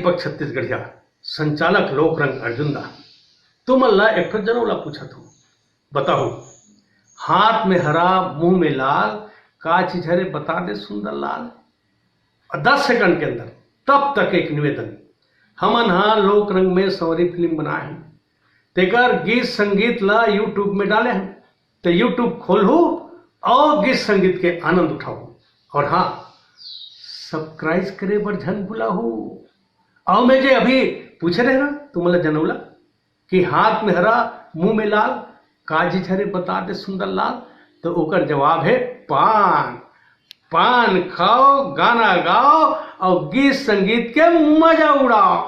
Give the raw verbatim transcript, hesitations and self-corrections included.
दीपक छत्तीसगढ़िया, संचालक लोक रंग अर्जुन दा, तुमन ला एक ठो जनौला पूछत हूँ। बताहू, हाथ में हरा, मुंह में लाल, का चीज हरे, बता दे सुंदर लाल। और दस सेकंड के अंदर, तब तक एक निवेदन, हमन हा लोक रंग में संवरी फिल्म बनाए हन, तेकर गीत संगीत ला YouTube में डाले हन। ते YouTube खोलहू और गीत संगीत के आनंद उठाहू। और हाँ, सब्सक्राइब करे बर झन भुलाहू। और मैं जे अभी पूछे रहे ना तुमन ला जनौला कि हाथ में हरा, मुंह में लाल, का चीज हरे, बता दे सुंदर लाल, तो ओकर जवाब है पान। पान खाओ, गाना गाओ और गीत संगीत के मजा उड़ाओ।